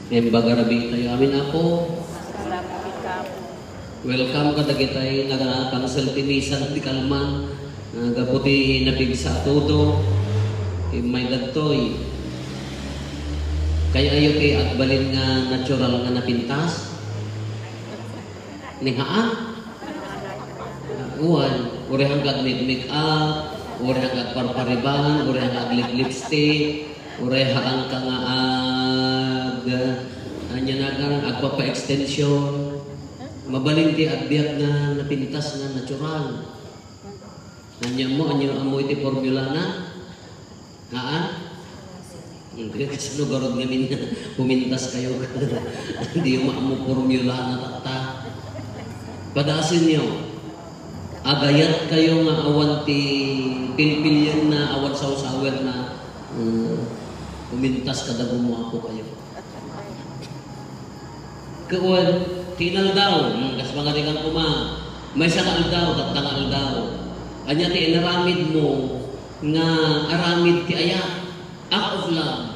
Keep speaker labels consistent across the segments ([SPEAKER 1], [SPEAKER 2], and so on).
[SPEAKER 1] Embagarabi tayo amin ako. Welcome ka dagitay nagakansel tinisan di kalman. Gaputi nabigsa todo. May dagtoy. Kaya ayo kay at balin nga natural nga napintas. Ningaan. Uwan, uri hanggang make up, uri hanggang parpariban, uri hanggang lipstick, uri hanggang ka nga anya na karang agpapa-extension. Mabalinti at biyak na napintas na natural. Anya mo, anya mo iti formula na? Haan? Hindi kasi lugarod ngamin na pumintas kayo. Hindi yung maamu formula na tata. Padasin niyo, agayat kayo nga awan ti pilpilyan na awan sa usawer na pumintas kada gumawa ko kayo. Kawan, tinal daw, kas mga ringan kuma, may sakal daw, tatangal daw. Anya ti inaramid mo, nga aramid ti aya, act of love.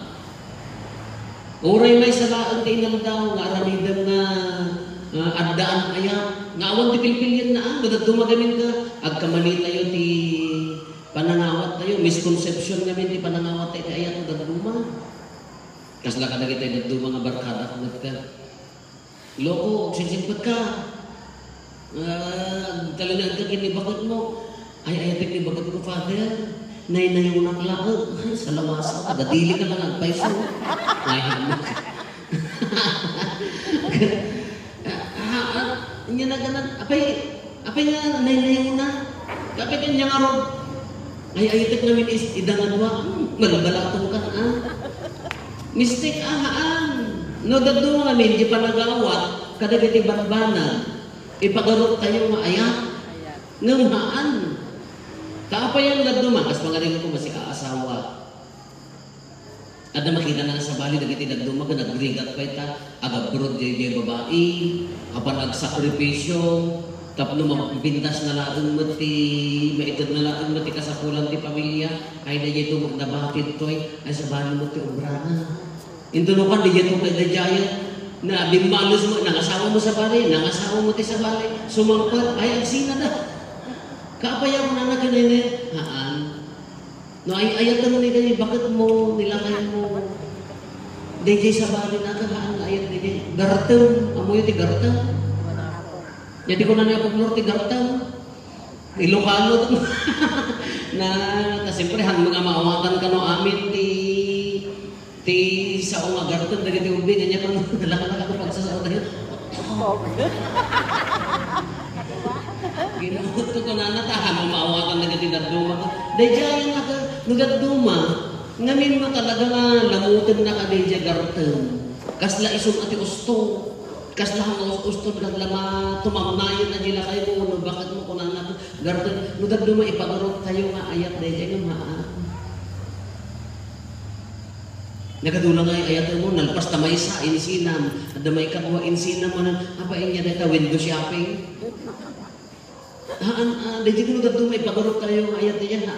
[SPEAKER 1] Uray may salaan ti inal daw, nga aramidam nga addaan aya, nga awan ti pilpilyan na ang, dumagamin ka, agkamali tayo ti panangawat tayo, misconception namin ti panangawat tayo ti aya, daduma. Kasla ka na kita daduma nga barkada kumat ka. Loko, sinsimpot ka. Talagang ka kinibakot mo. Ay, kinibakot ko, Father. Nay-nayunak lang. Ay, salamasa ka. Dadili ka lang ang paiso. Ay, hamok. Inya na ganan. Apay nga, nay-nayunak. Kapit niya nga ron. Ay, namin idangadwa. Malabalatong ka, Mistake, no, dadong namin, di pa nagawat, kadagiti banbana, ipagarot tayo maayat, ngamaan. Kaapay ang daduma, kas mga rin ko masik aasawa. At na makita na sa bali, nagiti daduma ka, nagrigat pa ita, agabrod di babae, apan nagsakripisyo, tapno mapintas na laang mati, maitod na laang mati kasakulan ti pamilya, ay na ito magnabatid to ay sa bali mo ti obrana. Intunukan di dito kay Dajaya na bimalos mo, nangasawa mo sa bali, nangasawa mo ti sa bali, sumangkot, ay agsina na. Kaapaya mo na naganinin, haan. No, ayat ka mo ni ganyan, bakit mo nilakay mo? DJ sa bali na haan, ayat DJ. Gartem, amoy ti gartem. Jadi ko na napag-lord ti gartem. Ilocano na, siyempre, hang mga maawakan ka no amin ti sa umagarton dari ti ubi niya pang nalaka ko pagsasaw tayo. Ginamot ko na natahan maawakan na gati daduma. Dayjay nagaduma ngamin mo talaga nga lamutan na ka dayjay garton. Kasla isum ati usto. Kasla hang usto naglama tumamnayon na nila kayo no bakit mo kunan nato garton nagaduma ipagarot tayo nga ayat dayjay nga Nagadulang ay ayat mo, nalpas tamay sa insinam, at damay kapwa insinam mo na, apain niya dito, window shopping. Dahil ko nagdumay, pagurot tayo yung ayat niya,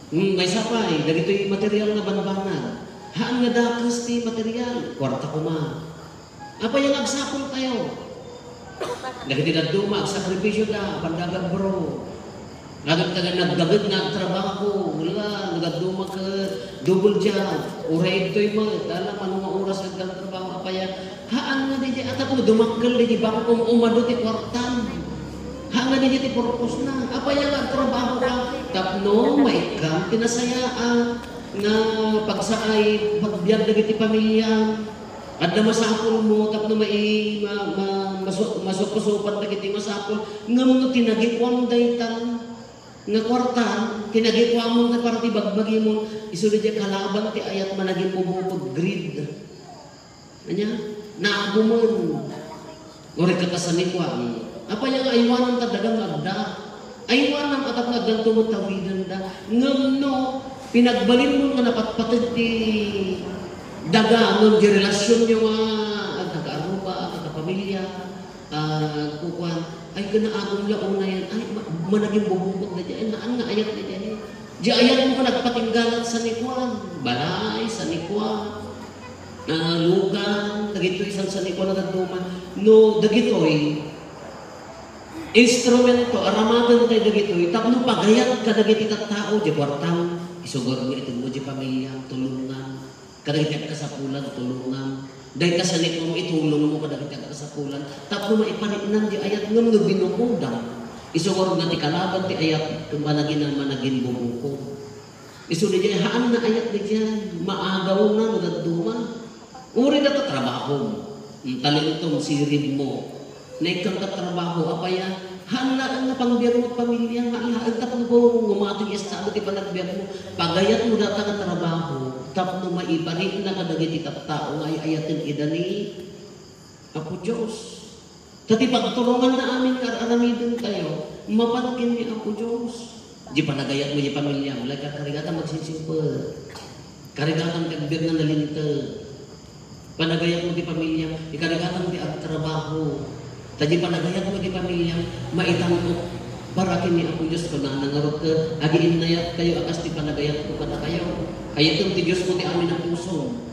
[SPEAKER 1] may sapay, dagito yung material na banbanan. Haan nga dakas ti material, kwarta ko ma. Apa yung agsapol tayo? Dagiti nagduma, agsakripisyo na, pandagang bro. Nagdagad na trabaho, wala, nagaduma ka, double job, uray ito'y mga, alam, anong oras nagtrabaho, apaya, haan nga din, at ako, dumakgal din, baka kung umado ti kwartan, haan nga din, ti purpose na, apaya nga, trabaho ka, tapno, maikam, tinasayaan, nga pagsaay, pagbiyag na ti pamilya, at na masakol mo, tapno masukasupan na kiti masakol, nga mo tinagikwam daytan, nga kwartan, tinagipwa mo nga para ti bagbagi mo, isunod niya kalaban ti ayat managin mo bukod grid. Anya? Naagumon. Uri katasanikwa. Apa yung aywanan ta dagang agda? Aywanan katap nga agdang tumutawidan da. Ngam no, pinagbalin mo nga napatpatid ti daga, ngam di relasyon nyo nga, nag-aruba, nagkapamilya, kukuhan, ay ganaagong laon na yan, ay managing bubukot na dyan, naan nga ayat na dyan. Di ayat mo ka nagpatinggalan sa nikwan, balay, sa nikwan. lugan, dagitoy isang saniko na nagduman. No, dagitoy, instrumento, aramagan tayo dagitoy, tapno pagayat ka dagiti tao, di kwartang, isugor mo ito mo di pamilya, tulungan, kadagiti ka sa pulan, tulungan, dahil ka sa mo, itulong mo kadagiti ka sa pulan, tapno maipaninan di ayat nga mga binukudang, isugor nga ti kalaban ti ayat, kung managin ang managin bumuko. Iso di dyan, haan na ayat di dyan, maagaw na, nagduman. Uri na trabaho, talentong sirib mo, na ikang katrabaho, apaya, haan na ang pangbiyar mo pamilya, haan tapno po, ngumating estado, di pa nagbiyar mo, pagayat mo data ng trabaho, tapno maiparin na kadagiti tao, ay ayatin idani, Apo Diyos. Tati pagtulungan na amin, karamidin kayo, mapanakin ni Apo Diyos. Di pa nagayat mo, di pamilya mo, like karigatan magsisimple. Karigatan kagbir na nalinta. Panagayat mo di pamilya, ikarigatan mo di ang trabaho. Tadi panagayat mo di pamilya, maitangkot. Parakin ni Apo Diyos, kung nangarot ka, agiin na yat kayo, akas di panagayat ko kada kayo. Ayatong ti Diyos mo di amin ang puso.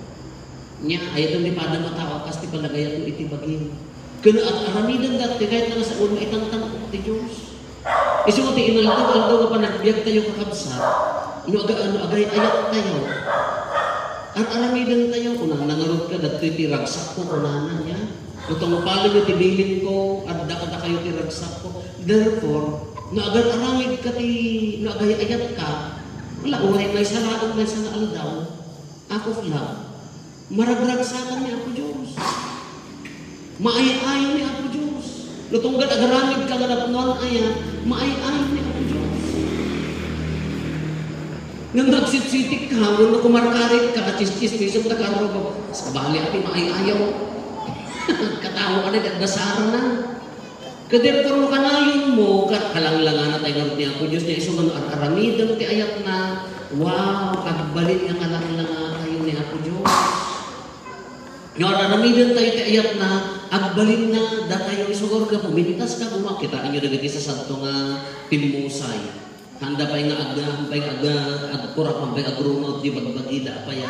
[SPEAKER 1] Nya, ayatong di pada matao, akas di panagayat mo iti bagin. Kaya at aramidan dati, kahit na sa ulo, itangtangkot ti Diyos. Isu ko ti inaldaw nga panagbiag tayo kakabsat, agay ayat tayo. At aramidan tayo, kung nangarot ka, dati ti ragsak ko, kunanan niya. Kung palo nyo tibilin ko, at kada kayo ti ragsak ko. Therefore, naagar aramid ka ti, naagay ayat ka, wala, uray may saraan, may sana aldaw, ako lang. Maragragsakan ni Apo Diyos. Maay-ay ni Apo Diyos. Lutunggal agaramid ka nga napunuan ayat, maay-ay ni Apo Diyos. Nang nagsitsitik ka, nung kumarkarit ka, chis-chis-pisong na karo, sa bali ati maay-ayaw. Katawa ka na, dasara na. Kadir kung kanayon mo, kalanglangan na tayo nga ni Apo Diyos niya, isong aramidan ti ayat na, wow, kagbalin nga kalanglangan kayo ni Apo Diyos. Nga aramidan tayo ti ayat na, agbalin na, datayo isugor ka, pumintas ka, kumakitaan nyo nagati sa santo nga pimusay. Handa pa nga aga, hampay aga, agkurak, hampay agrumaw, di bagbagida, apaya,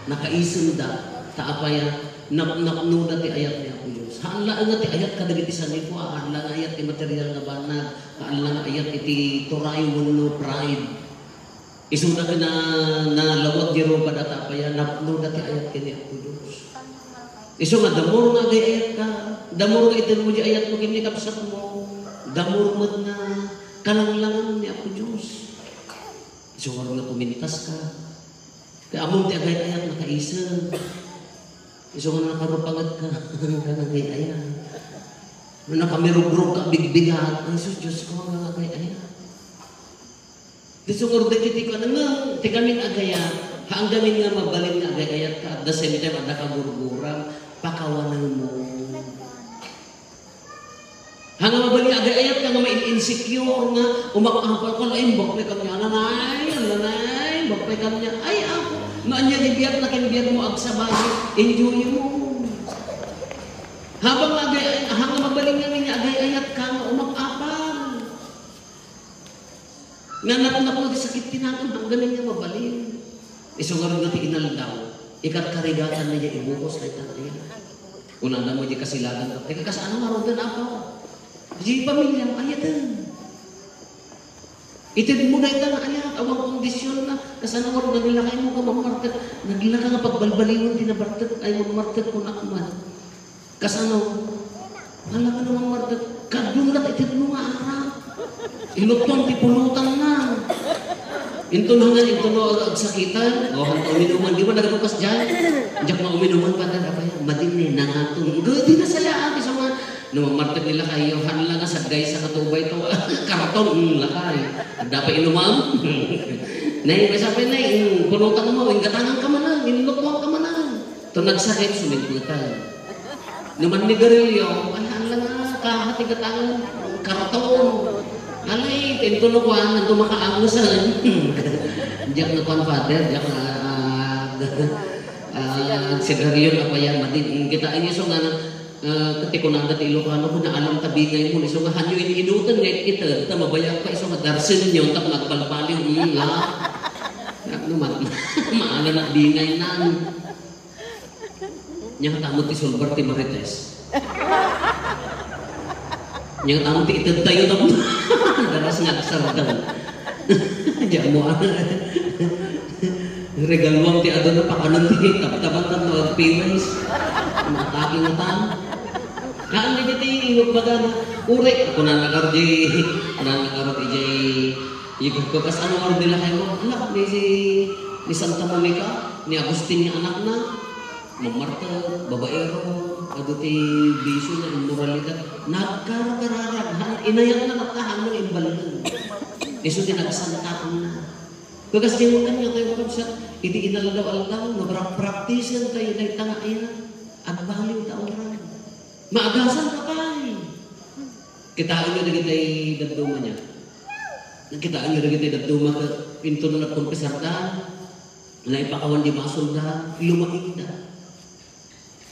[SPEAKER 1] nakaisen da, taapaya, napnuda ti ayat ni Apo Diyos. Haanlaan nga ti ayat kadagiti sa nipo, haanlaan nga ayat ti material nga banag, haanlaan nga ayat iti turay wano pride. Isuda ka na lawat di ro padata apaya, napnuda ti ayat kini Apo Diyos. Iso nga, damor nga agay ayat ka, damor nga itin mo di ayat mo kini kapsat mo, damor mo na kalanglangan ni Apo Diyos. Iso nga puminitas ka, kaya among ti agay ayat nakaisa. Iso nga nakarupangat ka, kanagay ayat. Nakamirug-rug ka, bigbigat, ang Diyos ko nga agay ayat. Iso nga rin ko, nga, ti gamin agayat, haang gamin nga mabalin nga agay-ayat ka, at the same time, at nakaburburang, pakawanan mo. Hanga mabalin nga agay-ayat ka nga ma-insecure nga, umakapal ko, ay, bakpay ka niya, nanay, bakpay ka niya, ay, ako, naanya ibiyat na kinibiyat mo, agsabahin, enjoy mo. Habang mabalin nga niya, agay-ayat ka nga, umakapal. Nga naku sakit tinakan, hanggang niya mabalin. Isungaron natin inaldaw, ikat-karigatan na niya ibukos na itataya. Unang na mo niya kasilagan ka, teka kasano maroon ako? Di pamilya, ayatan. Itid mo na ito na ayat, awang kondisyon na, kasano maroon, naglakay mo ka mamartet, naglaka nga pagbalbalingon, tinabartet, ay mamartet kung akman. Kasano, hala ka na mamartet, kadulat, itid mo nga harap. Ilutong, tipulutan na. Ito na nga, ito na agsakitan. O, uminuman. Di ba nagbukas dyan? Diyak na uminuman pa talaga pa yan. Madini, nangatong. Di na sayaan. Isa mga, numamartag nila kayo. Hanla nga sa guys sa katubay ito. Karatong, lakay. Dapat inumam. Nay, may sabi na, punutan mo, ingatangan ka man lang, inulutuan ka man lang. Ito nagsakit, sumigputan. Naman ni Garillo, ay, hanla nga, kahatigatangan, karatong. Alay, tintunukuan, nandun makaangusan. Diyak na kuan father, diyak na sigarilyo na pa yan, madin. Kita ini so nga, katikunan dati Ilocano ko na alam tabingay mo, so nga hanyo iniinutan ngayon kita, kita mabayak pa, so nga darsin nyo, tap nagbalbaliw, la. Maala na bingay nang. Nya katamot ti Solbar ti Marites. Nya katamot ti itad tayo na daras nagsardan. Diyan mo regaluang ti ado na pakanon ti taptaban na no PWS. Mataki na tan. Kaan di ti ingog baga na urek ako na nagarod ikot ko kas ano araw nila kayo anak ni Santa Monica ni Agustin ni anak na Marta babaero ado ti bisyo na immoralidad nagkaragararag inayan na natahan ng imbalan iso din nagsantaan na kagas di mo kanya kayo kapsa iti inaladaw-aladaw nabrak-practice kayo na itanga ayan at baliw taon maagasan ka pa eh. Kitaan nyo na kita'y daduma niya. Kitaan nyo na kita'y daduma ka pinto na nagkumpisardan. Na ipakawan di masundan. Lumaking na.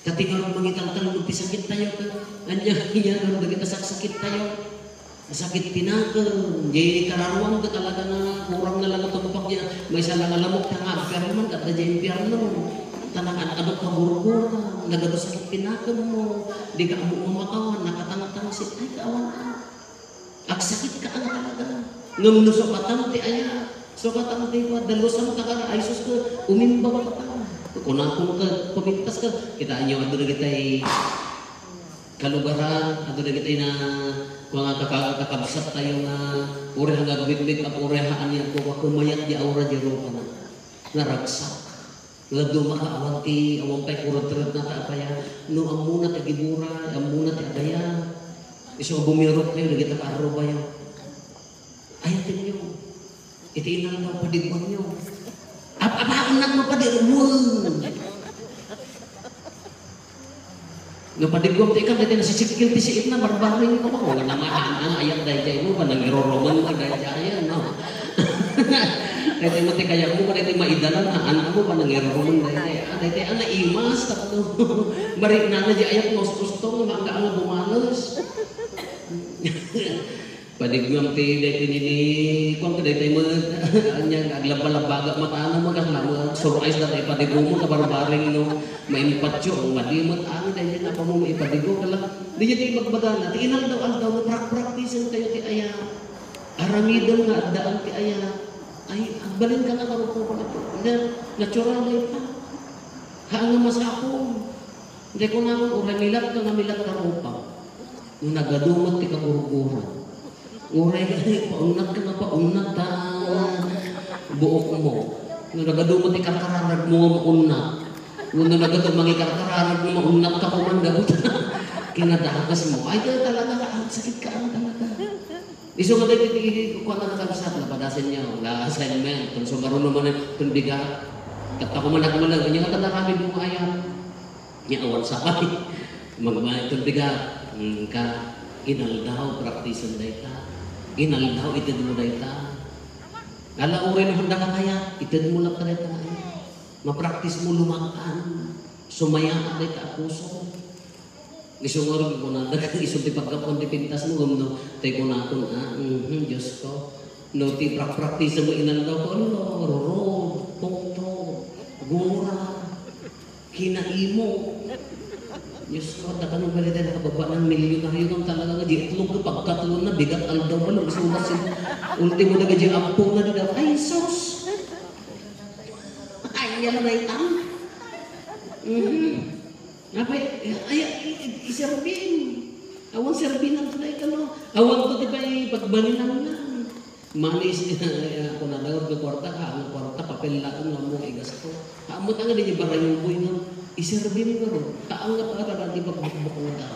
[SPEAKER 1] Katingarang mangitang-tang magpisakit tayo ka. Anya, na kita sakit tayo. Sakit pinakang. Di kararuang ka talaga na kurang na lang tumpak niya. May isa lang alamok na nga. Pero man, kata dyan impyerno. Tanang adot ka burugura, nagado sakit pinakam mo, di ka amo umakawan, nakatanga-tanga sit, ay kaawan ka. Agsakit ka ang talaga. Ngam no sokatan ti aya, sokatan ti ko, dalusan mo kakara, ay sus ko, umimbaw ka pa. Kung ako ka, pumigtas ka, kitaan nyo, ado na kita'y kalugaran, ado na kita'y na mga kakabsat tayo na uri hanggang big-big at uri haan niya ko, kumayat di aura di roka na, naragsak. Ngaduma ka awanti, awantay kurot-kurot na kaapaya. No, ang muna tagibura, ang muna tagaya. Iso bumirot kayo, nagita ka araw ba yun? Ayatin nyo. Itiin lang daw padigwan nyo. Apaan lang mapadigwan. Napadigwan tayo ka, dati nasisikil tisiit na, barbaring ko ako. Namahaan ang ayat dahil mo, panagiroroman ka dahil ayan, no? Dahil mati kaya mo pa dahil maidalan na anak mo pa nangyarong dahil ang naimas tapos marik na na di ayat mo gusto nga ang bumalos padigwang ti dahil nini kung ka dahil mo anya aglabalabaga mata mo kasama surprise na tayo padigwang mo kabarbaring no maimpatyo ang madimot ang dahil na pa mo maipadigwang ka lang di dyan magbagana ti inal daw practice kayo ti aya aramidon nga daan ti aya ay, agbalin ka na karoon po pala po. Natural na ito. Haan nga masakong. Hindi ko naman, uray milat ka nga milat ka ropa. Nung nagadumat ti kagurguran. Uray ka na, paunat ka na paunat ta. Buok mo. Nung nagadumat ti kakararag mo nga maunat. Nung nagadumat mga kakararag mo maunat ka kumandagot. Kinadakas mo. Ay, talaga ka, sakit ka ang talaga. Iso nga dahil kukuha na nakabasat na padasin niya, wala assignment, kung so maroon naman itong bigat. Kat ako man nagmalag, kanya ka naramid mo ayan. Niya awan sa kay. Magmahal itong bigat. Ka, inaldaw, praktisan dahi ka. Inaldaw, itid mo dahi ka. Kala uri na handa ka kaya, itid mo lang ka dahi ka. Mapraktis mo lumakaan. Sumaya ka dahi ka puso. Isungor ko na iso ti pagkapon ti pintas mo no tay ko na kun Diyos ko no ti practice mo inandaw ko roro punto gura kinaimo Diyos ko dakan ng balita na kababa ng milyonaryo kung talaga nga di itlog ko pagkatulon na bigat aldaw ba no isumas ultimo na gadya ampong na dito ay sus ay yan na itang apa iserbin awan serbinan tulay ka no awan ko di ba pagbalinan lang manis ako na daw ko kwarta ka ang kwarta papel lang nga mo igasto kaamot ang di barayo boy no iserbin ko ro kaang nga para di ba bukbuk ta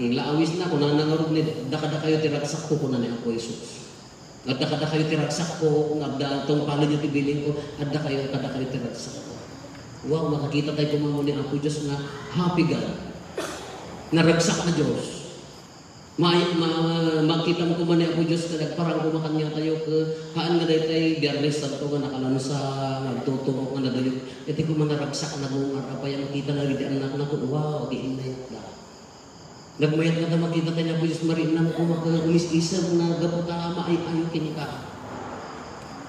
[SPEAKER 1] ang laawis na ko na nangarod ni dakada kayo tiraksak ko na ni ako Jesus adda kada kayo tiraksak ko adda tong pala niyo tibiling ko adda kayo kada kayo tiraksak ko. Wow, makakita tayo kumamuni ako Diyos na happy God. Naragsak na Diyos. Makita mo kumani ako Diyos na nagparang kumakanya tayo haan nga tayo Biyernes Santo nga nakalansa, nagtutungo nga na dayo. Ito ko manaragsak na bungar apa yung makita na rin anak na ko. Wow, giinayat na. Nagmayat na makita tayo ako Diyos marinang kumakamis-isang na gaputa maayo kinika.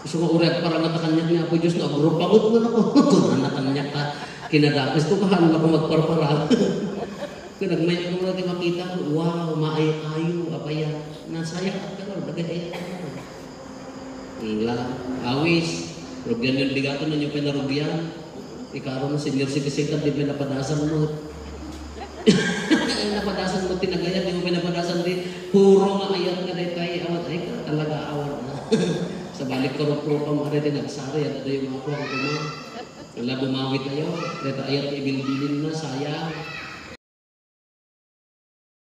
[SPEAKER 1] So urat para natakanyak niya ako Diyos na agrupagot na ako. Kung natakanyak ka, Kinadapis ko kahan ako magparpara. Kung nagmay ko natin makita ko, wow, maayo, apaya. Nasaya ka karon, nagaya ka karon. Ingla, awis, rugyan yung bigato na yung pinarugyan. Ikaroon na senior citizen ka, di ba napadasan mo? Napadasan mo tinagayan, di mo pinapadasan din. Puro maayat ka rin tayo, awat ay ka, talaga awat na. Sa balik ko pa mga rin, nagsari, at ito yung mga kuha ko. Wala bumawit tayo, reta ayat ibilbilin na, sayang.